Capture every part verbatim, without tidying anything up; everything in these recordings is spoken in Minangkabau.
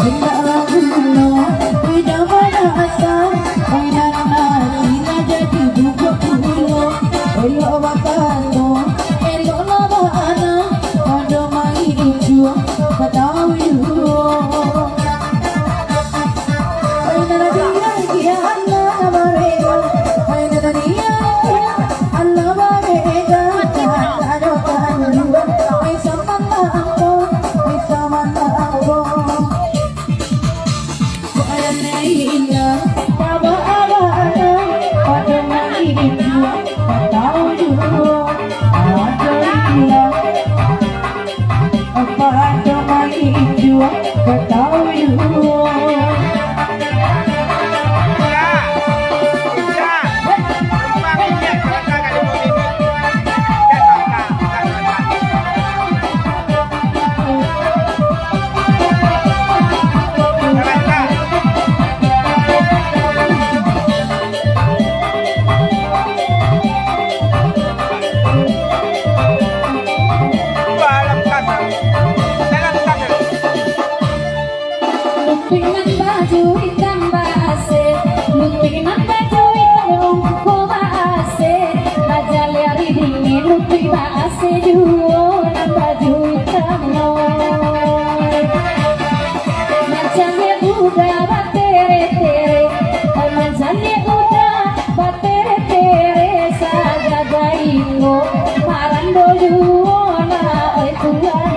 Indak lagu no, indak bana asa, mainan nan indak jadi bubuak pulo. Elok bakato, elok lah baanak, pado main injua, batau juo. Mainan lagi, lagi, anak barega, mainan lagi, anak barega, tak ado kan juo, main saman lah angko, main saman lah angko. Lutuik nan baju itam ba-AC, lutuik nan baju itam ungku ba-AC, bajaleh ari dingin lutuik ba-AC juo nan baju itam no. Macam budak batere-tere, macam budak batere-tere, sajagai ko marando juo lah, oi Tuhan.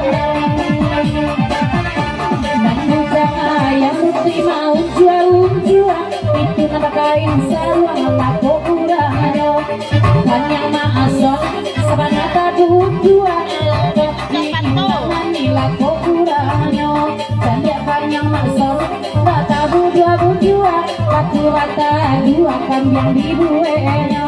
Nan bujang ayam putih maunjua-unjua, itu nan bakain saruang lako kurangnyo. Paniang maasok sabana tabujua, tapi nani lako kurangnyo. Caliak paniang maasok, batabu dua bujua, batu rata dua kambiang dibueknyo.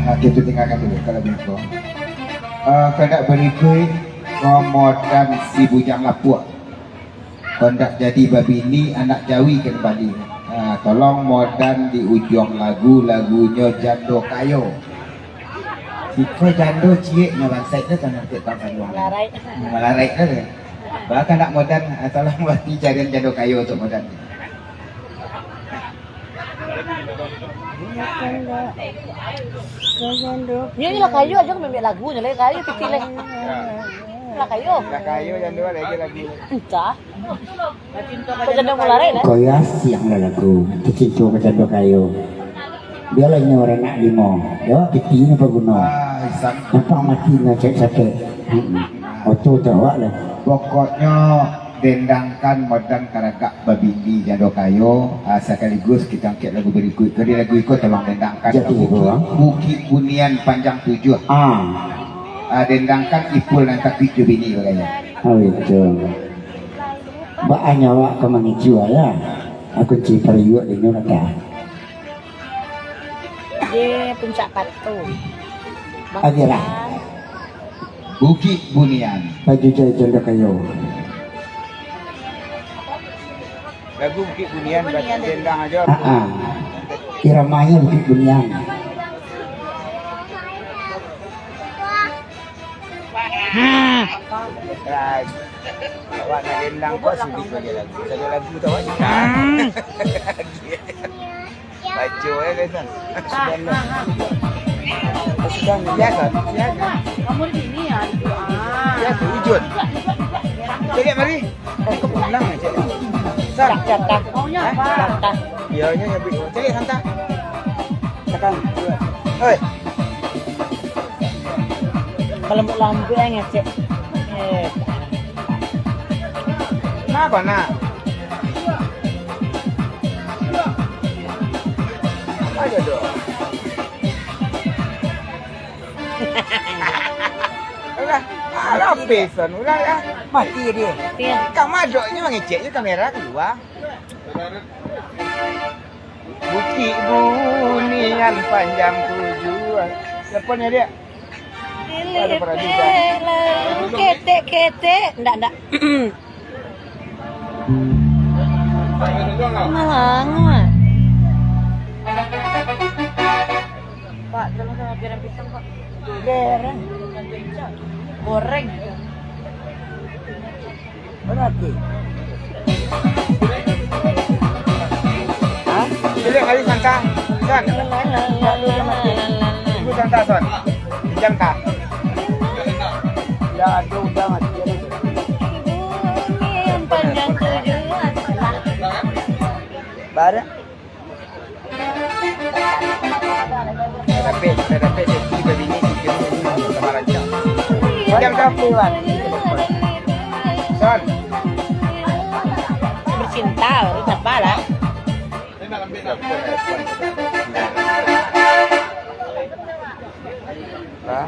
Ah, kita tinggalkan dulu kalau begitu. Ah, kandak barikuik, Modan si Bujang Lapuak. Kok ndak jadi babini, anak jawi ka kambali. Ah, tolong Modan di ujuang lagu, lagunyo Jando Kayo. Siko jando ciek nyo bansaik tu, tanah kek tang saluang. Malarai. Hmm, malarai tu. Bah, kandak Modan, ah, tolong buati carian Jando Kayo untuk Modan. Iyo, iyo lah kayo ajo, ka maambiak lagu nyo lai, kayo pitih lai. Lah kayo. Lah kayo jando lagi lagu. Entah. Kok jando mulai lah. Koyo asiang lah lagu, tacinto ka jando kayo. Bialah inyo baranak limo, yo, pitih nyo apo guno. Ah, isan. Nampak mati nyo cek-cek. Mm-mm. Oto tu awak lah. Pokoknyo, dendangkan Modan taragak babini jando kayo, ah, sakaligus kito angkek lagu barikuik. Jadi lagu iko tolong dendangkan ka Bukik, Bukik Bunian Panjang Tujuah. Ah. Ah, dendangkan Ipul nan takuik jo bini bagaya. Oh, itu. Baa nyo awak ka mangicuah, yo? Aku ci pariuak dulu lah, dah. Di puncak Patu. Agilah. Bukik Bunian. Baju jahit jando kayo. Lagu Bukik Bunian, Bukik Bunian. Dendang aja. Ah, ah. Iramanya Bukik Bunian. Awak nak dendang kok sulit baca lagu. Satu lagu tu awak cakap. Hmm. Baco, eh, guys, kan? Ah, ah, ah. Sudah, biasa, biasa. Kamu di sini, ya, itu, ah. Biasa, ujun. Cek, mari. Oh, kau pulang, cek. San. Maunya apa? Hah? Iya, iya, iya, Bi. Cek, santai. Tekan. Oi. Kalau mau lampu yang ngecek. Eh. Kenapa, nak? Ayo dong. Ulah, alah pesan ulah ya. Mati dia. Iya. Kamu adoknya mangecek je kamera keluar. Bukik Bunian panjang tujuan. Siapa ni, Dek? Ada perahu juga. Ketek-ketek. Ndak, ndak. Malango, ah. Pak, tolong sama piring pisang, Pak. Piring. Goreng. Berarti. Hah? Jadi kali sangka, Son. Ibu sangka, Son. Pinjam kah? Ya, aduh, udah mati. Bumi yang panjang tujuh adalah. Barang. Sudah dapet, sudah dapet, dia tiba bini, tiga bini, sama rancak. Diam, diam. Son. Bercinta, baru sabar lah. Hah?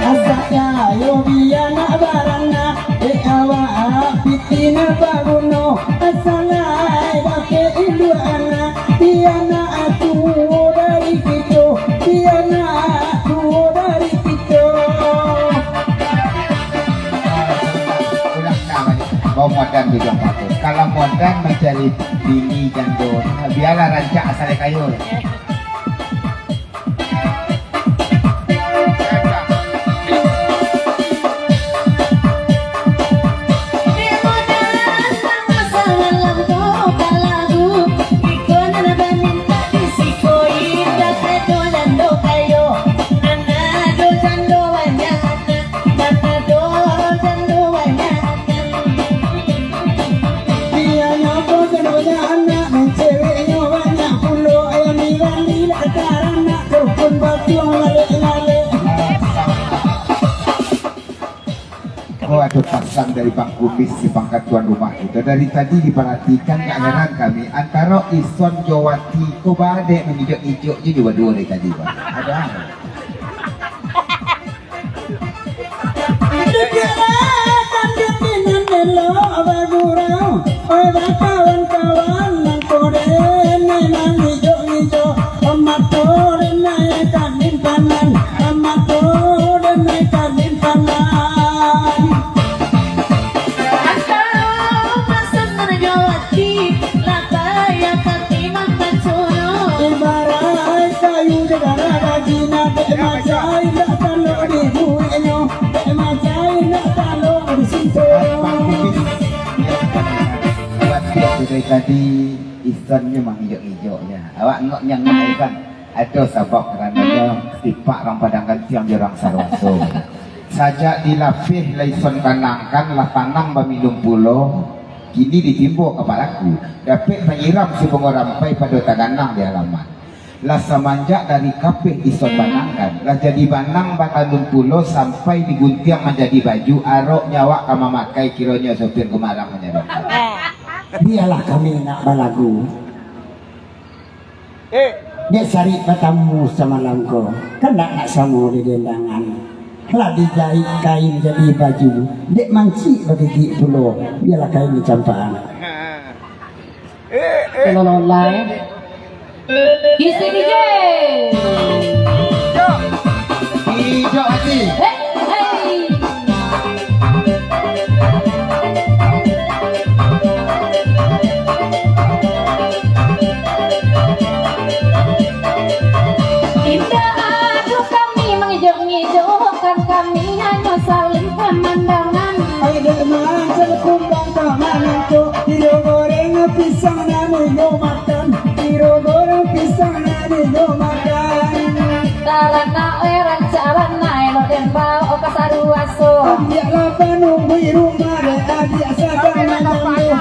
Asa kayo di anak baranak, dek awak piti nan baguno. Asa lai dapek induak anak, di anak tuo dari kito, di anak tuo dari kito. Ulang dah balik. Bawa modal tu jangan takut. Kalau modal mencari bini jando, biarlah rancak asal kayo. Iyo, nyo ko kan banyak anak, nan ceweknyo banyak pulo, ayam nilai-nilai taranak, rukun batuang lalek-lalek. Oh, ada pasang dari Bang Kumis, si pangkat tuan rumah itu. Dari tadi diperhatikan, tak heran kami. Antara Ison jo Wati, ko badek mangijok-ngijok je, dua-dua dari tadi, Bang. Ada apa? Dikira kanduang nan elok bagurau, oi bakawan-kawan, mangko denai mangijok-ngijok, mato denai kalimpanan, mato denai kalimpanan. Antaro Ison jo Wati, lah payah kami mamacuno. Ibarat kayu di darah daging, dek macai indak talok dibueknyo, dek macai indak talok disintonyo. Sudah tadi Isan ni mangijok-ngijok je. Awak ngok nyang naik kan? Ado sabab karanonyo sipak urang Padang Gantiang jo urang Saruaso. Sajak dilapeh lah Isan tanangkan, lah tanang baminum pulo, kini ditimbo ka balaku. Dapek panyiram si bungo rampai pado taganang di halaman. Lah samanjak dari kapeh Isan tanangkan, lah jadi banang batanun pulo sampai diguntiang manjadi baju, aroknyo awak ka mamakai kironyo sopir gumarang manyarankan. Bialah kami nak balagu. Dek sarik batamu samalam ko, kan ndak nak samo di dendangan. Lah dijaik kain jadi baju, dek mancik bagigik pulo, bialah kain dicampakan. Kalau lolai. Kisi D J. Hijau hati. Hei, hei. Indak ado kami mangijok-ngijokkan, kami hanyo saling pamandangan. Ai dek mancel kumbang ka manangkok, kiro goreng pisang nan inyo makan, kiro goreng pisang nan inyo makan. Taranak eh rancak bana, elok den baok ka Saruaso. Ambiaklah panunggu rumah dek adiak sadang manangguh.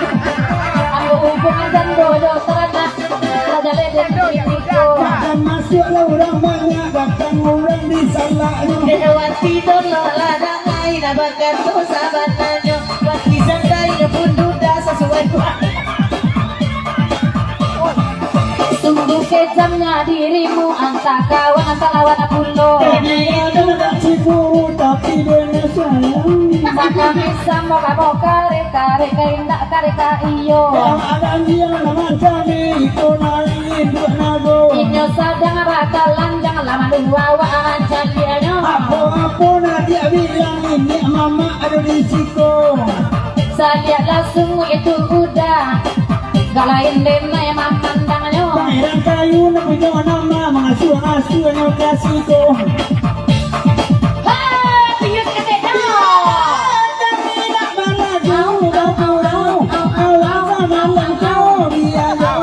Ambo hubungan jando jo taranak, lah jaleh den pitiko. Kan masuaklah urang banyak, datang urang di salaknyo. Dek wati dolok lah dangai, lah bakato sabananyo. Wati sandai pun duda sasuai. Sungguh kejamnya dirimu, antah kawan, antah lawan pulo. Tadi ada nak ciburu, tapi dia nak sayang. Sakami samo kamu kareka-reka, indak kareka iyo. Yang ada dia nak macam ni, itu nak induak nago. Inyo sadang bakalanjang, lah malu awak mancaliaknyo. Apo-apo nak dia bilang, ini mamak ado di siko. Saliaklah sungguah itu udah, gak lain denai mamandangnyo. Pangeran kayu nan punyo nama, mangasuh-ngasuhnyo ka siko. Ha, tiup ketek dah. Kami nak balagu, bapurau, awak samalam kau biayo,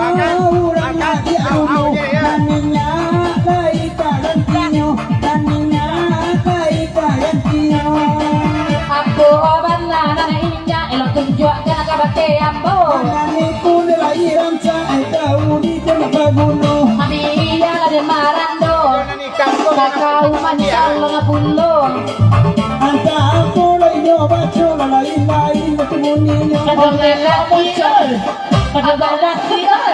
urang nak diamu, maninyo lai ka gantinyo, maninyo lai ka gantinyo. Apo bana nan indak elok tunjuakkan ka bateh ambo. Mangani pun lai rancak, eh, tahu di tengah paguno. Kami iyalah di Marando. Kakau mancalon pulo. Antah apo lai nyo baco, lah lain-lain tu bunyinyo. Ado lelaki, oi. Ado balaki, oi.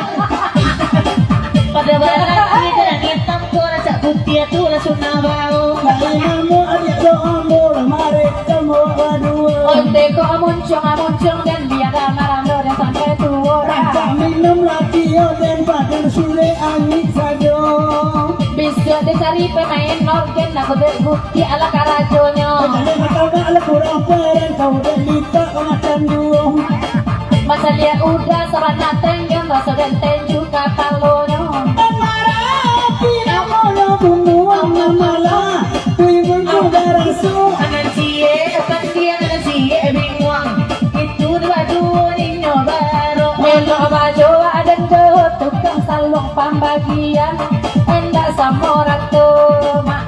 Ado balaki, ado nan itam ko, rancak putiah tu, lah sunah bao. Lain namo adiak doh ambo, lah marek samo baduo. Onte ko amuncung-amuncung, den bialah Marando, den sampai tuo dah. Rancak minum laki, yo, den padan sule angin sajo. Bisuak dicari pemain orgen, nak butek bukti alah karajonyo. Jadi matabak lah kurang peren, kau dek litak makan duo. Mancaliak udah sabana tenggen, raso den tenju kapalonyo. Marah api namonyo bunuang mamalah, kuimun tu baraso. Anan ciek pandiang, anan ciek binguang. Itu dua-duo ninyo baro. Elok bajo aden jo tukang saluang pambagian, indak samo rato, mak.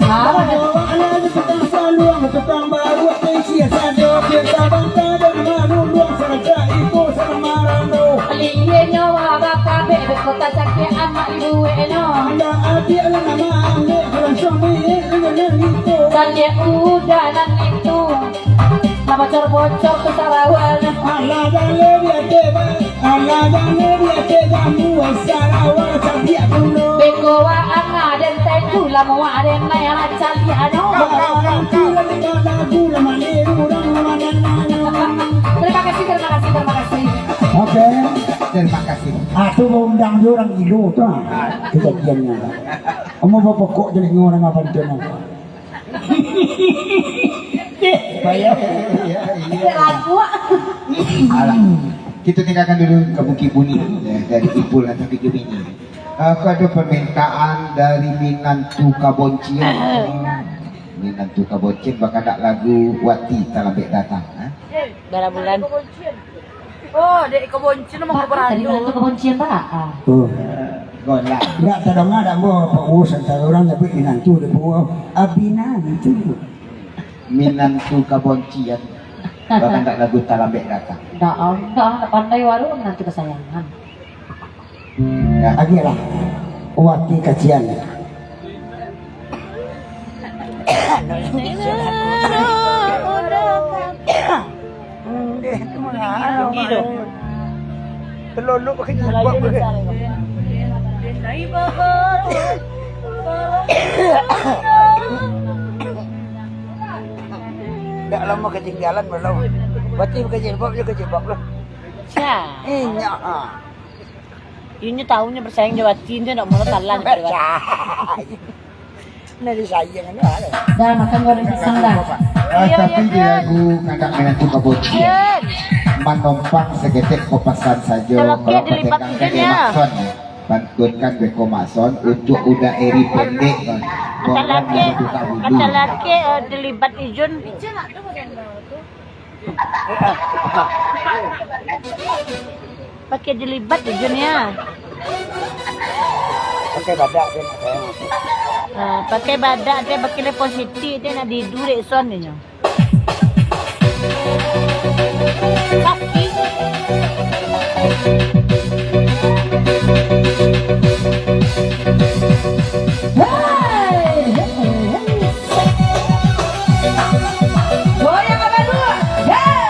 Ah. Bajo aden tukang saluang, tukang baruak, pensia sajo, biasa bangka dan marunduang, saraja iko sama rando. Lienyo abah kabek, kota cakek anak ibu eno. Indak adiak lah nama ambek, kalau suami dengan iko. Saliak udah nan itu. Lah bocor-bocor tu sarawal. Alah, jan leh di ateh, ba-, alah, jan leh di ateh jambu, sarawal sabiak pulo. Beko wa anga den tenju, lah muak den nai anak caliak ado. Barang tu lah dekat lagu, lah mandi urang, lah madan nano. Terima kasih, terima kasih, terima kasih. Oke. Terima kasih. Ah, tu undang jo urang gilo tu, ah. Kejadiannyo. Kamu bapokok jadi ngorang apa tu, nah? Bayar. Iya, iya. Alah. Kita tinggalkan dulu ke Bukit Buni, ya, dari Ipul atau ke Gemini. Aku ada permintaan dari Minantu Kaboncian. Minantu Kaboncian bakanak lagu Wati Talambek Datang, ha? Bara bulan. Oh, dek Iko Bonci nama Pak, tadi beradu. Minantu Iko Bonci yang tak? Ah. Oh. Golak. Ndak tadanga dak ambo, Pak Uus, antaro urang nyabuik minantu, dek Pak Uus. Abinantu. Minantu kaboncian. Bahkan ndak lagu talambek datang. Ndak, ah, ndak, ndak pandai waru minantu kasayangan. Ya, agiahlah. Wati kacian. Eh, tu mangano, mangano. Telolok pakai jilbab pakai. Ndak lamo katinggalan, belum. Berarti pakai jilbab je, pakai jilbab lah. Sia. Inyo, ha. Inyo tahu nyo bersaing jo Wati, nyo ndak mau kalah daripada Wati. Nah, disayang ni, ha. Dah, makan goreng pisang dah. Ah, iya, tapi iya, di lagu Kandak Minantu Kaboncian, manompang saketek ko pasan sajo, kalau patenggang kan Makson, pantunkan beko Makson, untuak uda eri pendek, kan. Borong lagi, yang buka bulu. Ata laki, eh, dilibat ijun. Pakai jilbab je, Jun, ya. Pakai badak je, nak sayang. Ah, pakai badak je, pakai lepon siti je, nak didu dek son je. Kaki. Hei, hei, hei. Goyang ka baruak. Hei.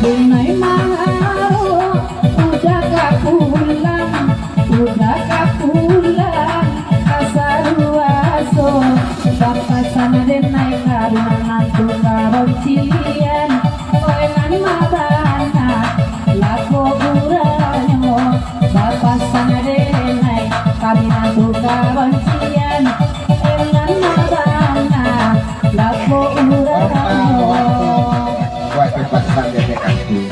Denai maharok, uda ka pulang, uda ka pulang, ka saruaso. Bapasan denai ka minantu kaboncian, oi nan mabana, lako uranyo. Bapasan denai ka minantu kaboncian, oi nan mabana, lako uranyo. Buat pasan dari aku.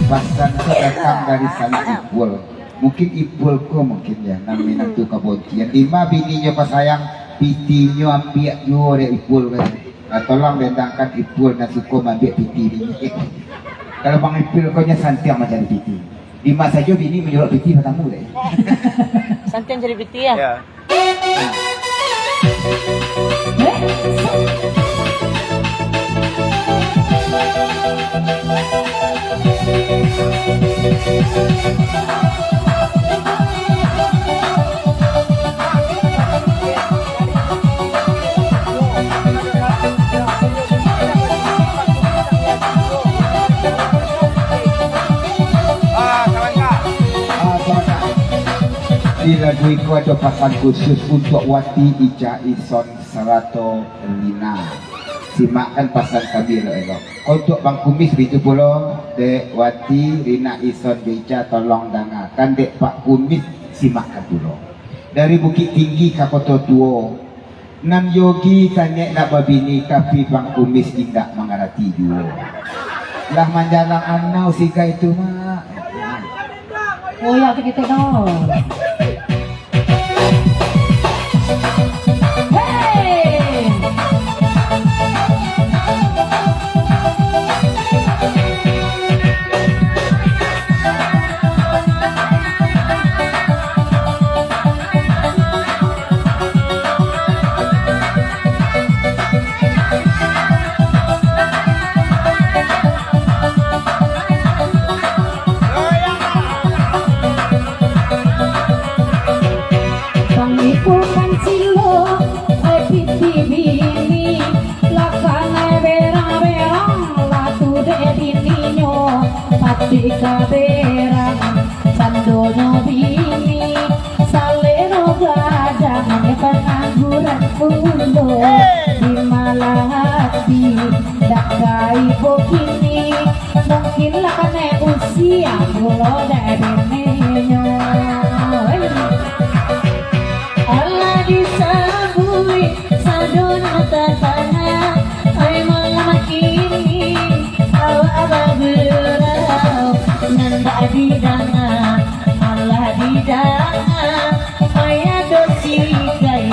Pasan tu datang dari sanak Ipul. Mungkin Ipul ko mungkin ya, nan minantu kaboncian. Dima bininyo ko sayang, pitinyo ambiak juo dek Ipul ko. Ah, tolong dendangkan Ipul nan suko maambiak piti bini. Kalau Bang Ipul ko nyo santiang mancari piti. Dima sajo bini manyuruak piti batamu dek. Santiang cari piti ya? Ya. Di lagu iko ado pasan khusus untuak Wati, Ica, Ison, sarato Lina. Simakkan pasan kami elok-elok. Untuak Bang Kumis, baitu pulo, dek Wati, Lina, Ison, jo Ica, tolong dangakan dek Pak Kumis, simakkan pulo. Dari Bukittinggi ka Koto Tuo, nan Yogi kanai nak babini, tapi Bang Kumis indak mangarati juo. Lah manjalang anau sigai tu, Mak. Oh, ya, kita tahu. Hei!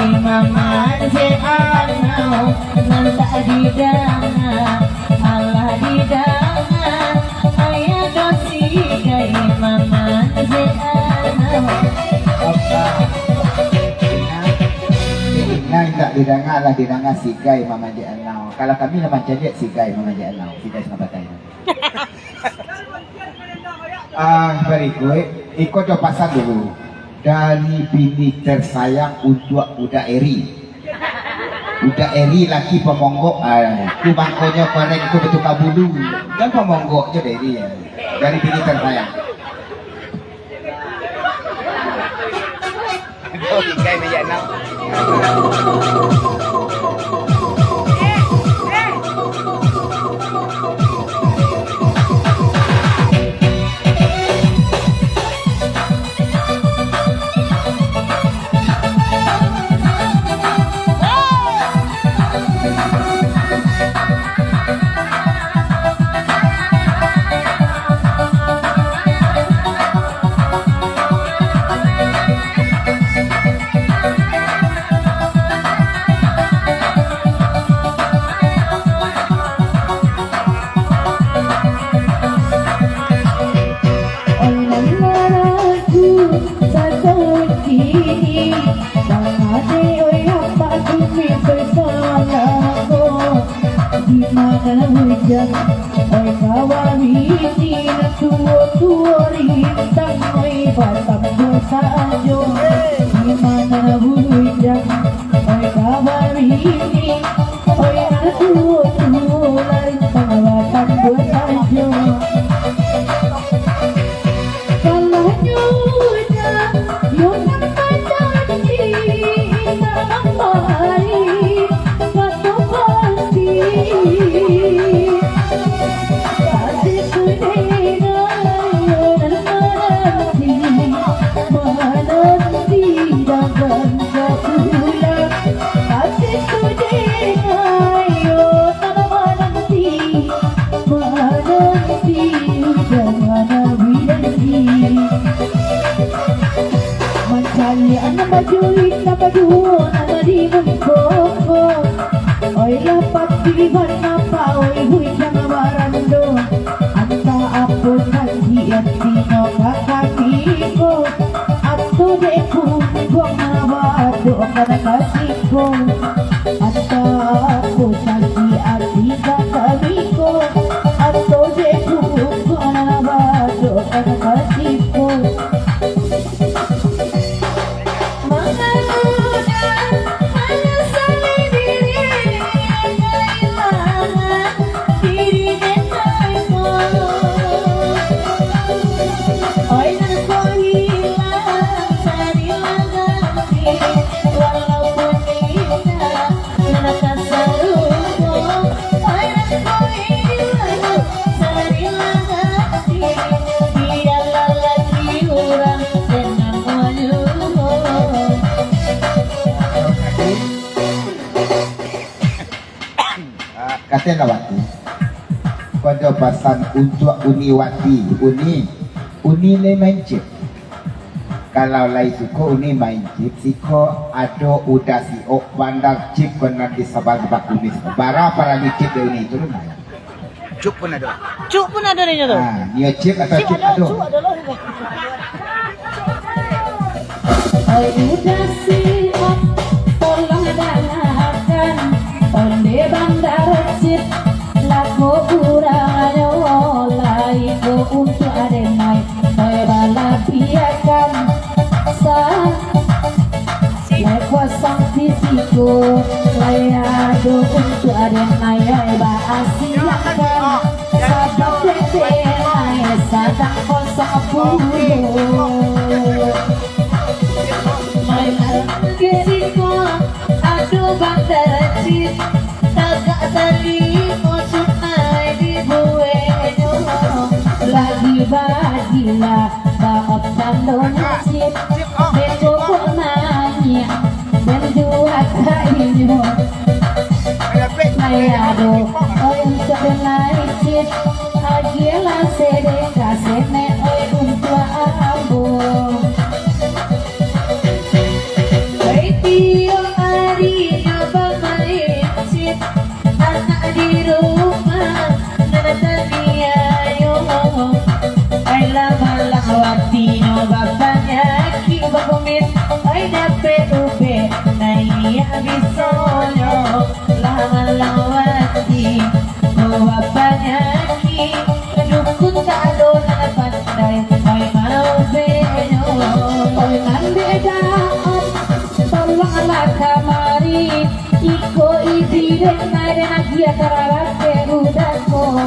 Mamanjek anau, nan tak didanga, alah didanga, ayah doh sigai mamanjek anau. Apa? Inang, inang tak didanga, alah didanga sigai mamanjek anau. Kalau kami lah mancaliak sigai mamanjek anau, sigai sabatai. Ah, barikuik, iko jo pasan dulu. Dari bini tersayang untuak budak Eri. Budak Eri laki pamonggok, ah, tu mangkonyo koreng tu batuka bulu. Jan pamonggok jo Eri, ah. Dari bini tersayang. Aduh, tiga meja enam. Oi nan maragu sadang kini, mangade oi apak kini basalako. Di mana hujan, oi kawan ini, nan tuo-tuo rintang, oi batambuah sajo. Di mana hujan, oi kawan ini, oi nan tuo-tuo lah rintang, batambuah sajo. Kalahnyo ujan, yo nan bajanji, indak mambari kato pasti. Kasih tu dengar, yo nan mananti, mananti datang ka pulang. Kasih tu dengar, yo nan mananti, mananti ujan nan bajanji. Mancaliak nan bajulik, nan baduo, nan di muko ko. Oi lah pati bana pa, oi hujan barando. Antah apo nan diantinyo ka kami ko. Atau dek pungguang nan badok ka kami ko. Antah apo sakik ati ka kami ko. Atau dek pungguang nan badok ka kami ko. Mangaguda, manyasali diri, kailangan diri den baiko. Oi nan ko hilang, carilah ganti, walaupun indak. Ah, Katen Lawati. Ko ado pasan untuak Uni Wati. Uni, Uni lai main chip. Kalau lai suko Uni main chip, siko ado Uda Siok bandar chip ko nan di Sabang Bakumis. Bara parali chip dek Uni tu lumayan. Cuk pun ado. Cuk pun ado dek inyo tu. Ah, nio chip atau chip ado, ado? Cuk ado lah. Oi Uda Siok, tolong dangakan, onde bandar chip, laku kurangnyo lai ko untuak aden ai. Oi balabiakan sa, lai kosong di siko, lai ado untuak aden ai, oi baasiakan. Sabab tete ai sadang kosong pulo. Oi nan di siko, ado bandar chip, tagak tarimo cunai dibueknyo. Lagi bagilah baok tandonyo chip, beko kok naiak, den juo ka inyo. Lai ado, oi untuak den lai chip, agiahlah sadakah saketek, oi untuak ambo. Oi tio Inyo bamain cit, anak di rumah nan taniayo. Ai lah malang watinyo bapanyakik bakumis, ai dapek ubek naiak bisonyo. Lah malang wati ko bapanyakik, dukun tak ado nan pandai, ai maubeknyo. Oi nan di dalam, tolonglah kamari. Iko ibi den, den agiah kararake udah ko.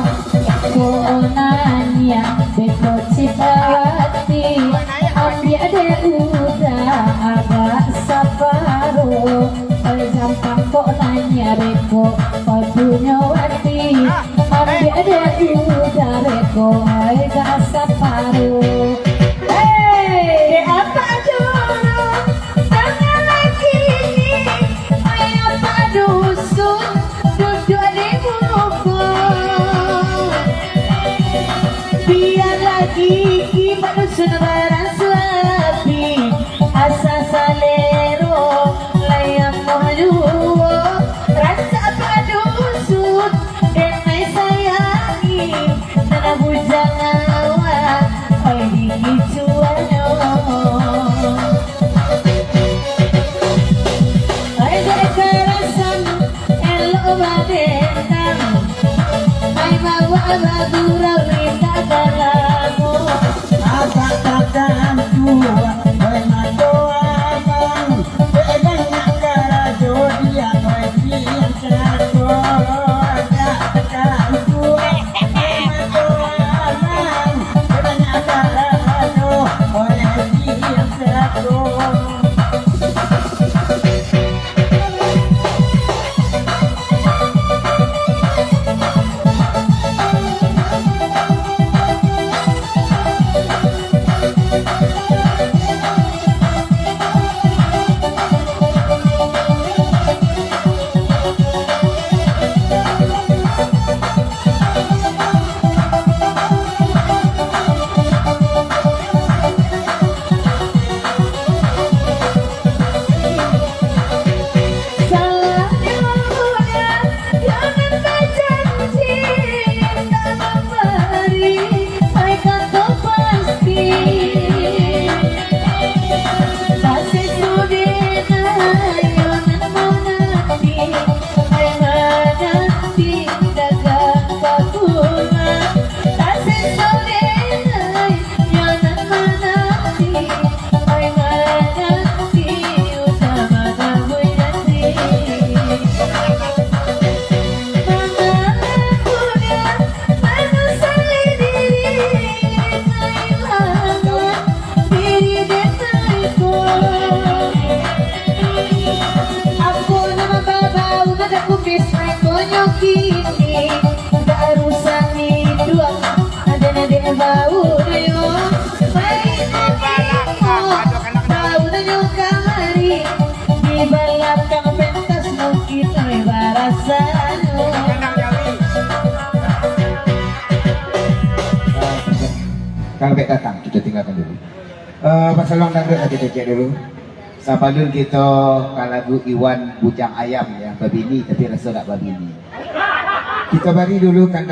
Ko nanya beko cipawati, ambiak dek udah agak saparo. Oi jampang kok nanya beko, oi punyo wati, ambiak dek udah beko, oi agak saparo. Hei, dek apak juru, tangan laki ni, oi apak dusun, duduak di muko. Biarlah gigi Pak Dusun barasuah api, asa salero lai amuah juo. Rasak Pak Dusun, denai sayangi, nan bujang awak, oi dikicuahnyo. Ai dek karasan, elok badendang. Ai mawak bagurau indak ka lamo. Agak tatantu, oi mato abang. Dek banyak karajo diak, oi cian cako. Agak tatantu, oi mato abang. Dek banyak karajo, oi cian cako. Apo nan babau, nan dak kumis, naikonyo kini. Dak rusak iduang, ado nan dek bau nyo. Main bau nyo kamari, di balakang pentas mungkin oi barasanyo. Kalau baik datang, kita tinggalkan dulu. Eh, pasaluang dangdut lah kita cek dulu. Sabalun kito ka lagu Iwan Bujang Ayam, ya, babini tapi raso dak babini. Kito bari dulu kan.